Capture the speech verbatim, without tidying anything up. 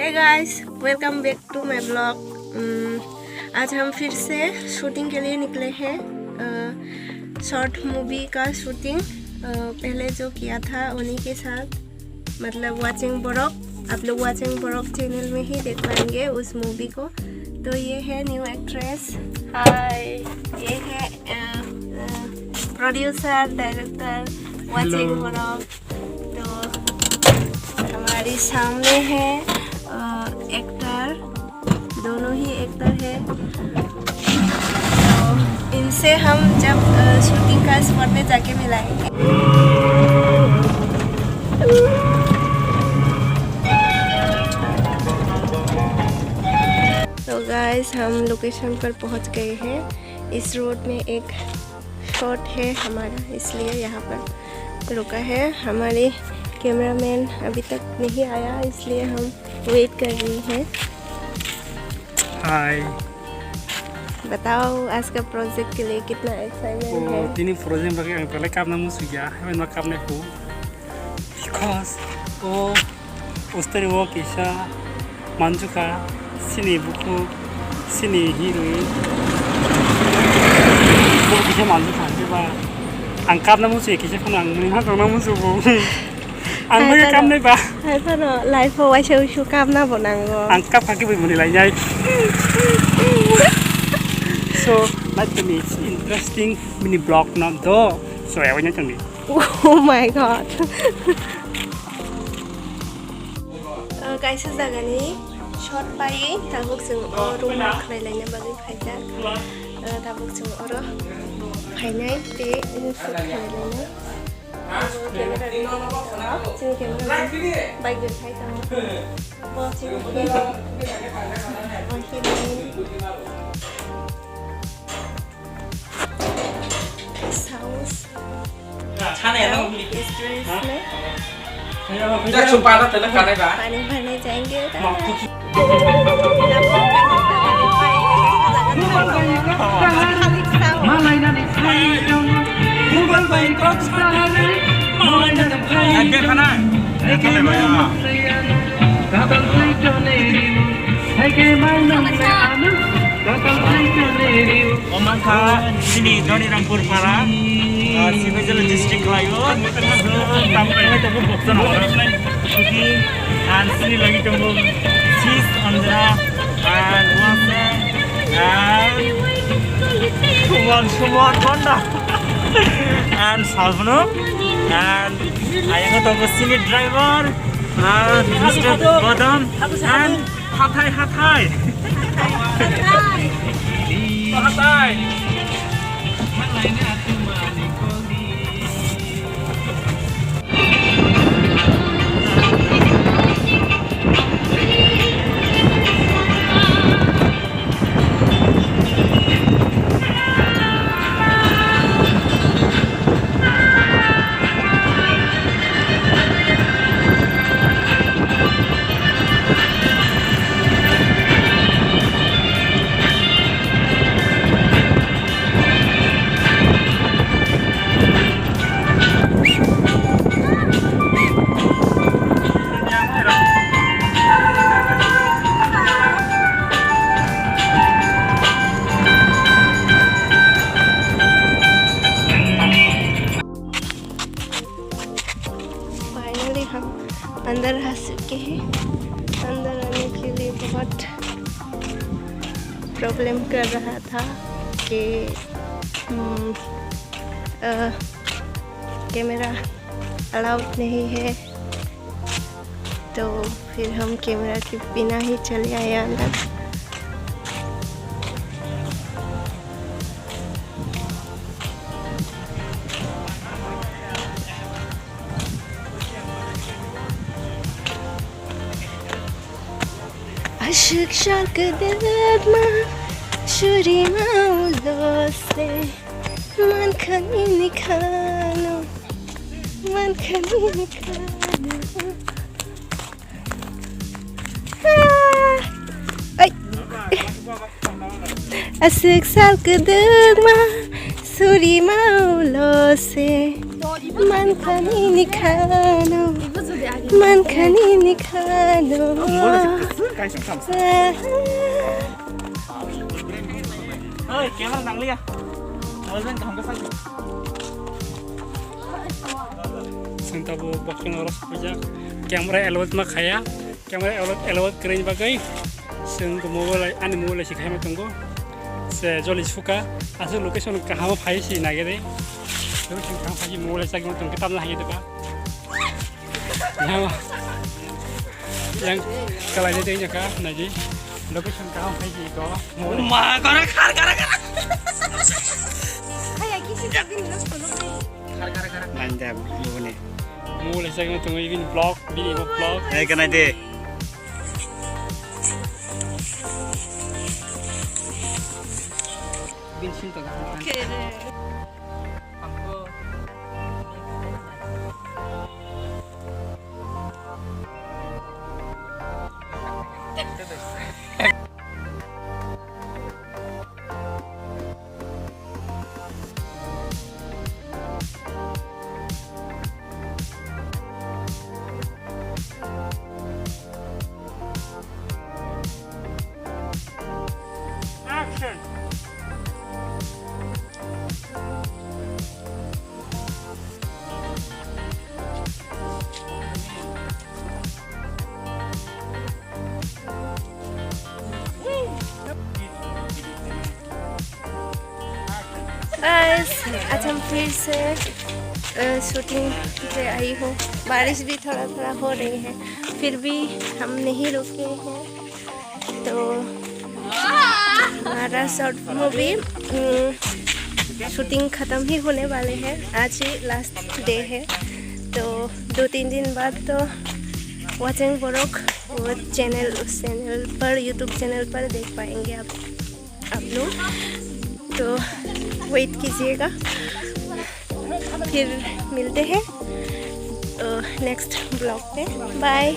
Hey guys, welcome back to my vlog। उम, आज हम फिर से शूटिंग के लिए निकले हैं। अ, शॉर्ट मूवी का शूटिंग, अ, पहले जो किया था उन्हीं के साथ, मतलब वाचिंग ब्लॉग, आप लोग वाचिंग ब्लॉग चैनल में ही देख पाएंगे उस मूवी को। तो ये है न्यू एक्ट्रेस। हाय। ये है, अ, अ, प्रोड्यूसर, डायरेक्टर, वाचिंग ब्लॉग। तो हमारे सामने है, अ, एक्टर, दोनों ही एक्टर है। तो इनसे हम जब, अ, शूटिंग का स्पॉट पे जाके मिलाएंगे। तो गाइस, हम लोकेशन पर पहुंच गए हैं। इस रोड में एक शॉट है हमारा, इसलिए यहाँ पर रुका है। हमारे कैमरामैन अभी तक नहीं आया, इसलिए हम वेट कर रही हैं। हाय। बताओ, आज का प्रोजेक्ट के लिए कितना एक्साइटमेंट है? Tini project bagwi ang belai kapna muchungya, haino kapnai kho. Because o Osteri o kisa manjukha, sini bukhuk, sini hirwi. Bo kisa manjukha, khe ba ang kapna muchungya, kisa phano ang mwnwi ma tongna muchungo. Ang bagwi kapnai ba. Hai phano life o waisa uisu kapna bo nango. Ang kapkha khe bui mwnwi lainai. So, naitoni interesting mini vlog no do. So, yawi naitoni. Oh my God. Uh, kaisa jagani shot pai tabuk chwng o room o khlai laina bagwi phaijak. Uh, tabuk chwng oro phainai tei shoot khlai lainai. Abo camera ri, chini camera ri, bike bai phai tongo. Bo chini hero, bo heroine. Sauce. Mistress ne? Pani bharne jayenge. Omankha chini Donirampuр para, ah, Sibajala district khlaio. Tabuk khlai tongo Bokchana oro. Chuti and chini logi tongo Sis Andra and Wasa and Kumar Sumar Honda and Salvano and ayang tongo chini driver and Mister Badam and Hathai, hathai. Hathai. Finally हम अंदर आ चुके हैं। अंदर आने के लिए बहुत प्रॉब्लम कर रहा था कि, हम्म, अ, कैमरा अलाउड नहीं है, तो फिर हम कैमरा के बिना ही चले आए अंदर। Aswk sal kwdwkma suri ma ulo se, man khani ni khano, man khani ni khano. Ah! Ai! Aswk sal kwdwkma suri ma ulo se, man khani ni khano, man khani ni khano. Oi, camera nang liya. Mobile kaham ka sadi. Senta bo boxing oro puja. Camera allowed ma khaya. Camera allowed, allowed kwrwini bagwi. Seng mobile, ani mobile si khaima tongo. Se joli suka. Aswk location kaham phai si nagede. Location kaham phai si mobile sa khaima tongo. Tamna hai de ba. Yang, yang kalai de tengka, naji. Location kaham hai ji ko. Ma, kara, kara, kara, kara. Hai, aki sih jadi minus puluh. Kara, kara, kara. Manja, mune. Mule saya tunggu ini vlog, ini vlog. Eh, kena de. Bin sing to kan. Oke. Action! Guys, आज हम फिर से, अ, शूटिंग पे आई हूँ। बारिश भी थोड़ा थोड़ा हो रही है, फिर भी हम नहीं रुके हैं। तो हमारा शॉर्ट मूवी, उम, शूटिंग ख़त्म ही होने वाले हैं। आज ही लास्ट डे है, तो दो तीन दिन बाद तो वाचेंग बोरोक वो चैनल, उस चैनल पर, यूट्यूब चैनल पर देख पाएंगे आप, आप लोग। तो वेट कीजिएगा, फिर मिलते हैं, अ, नेक्स्ट ब्लॉग पे। बाय।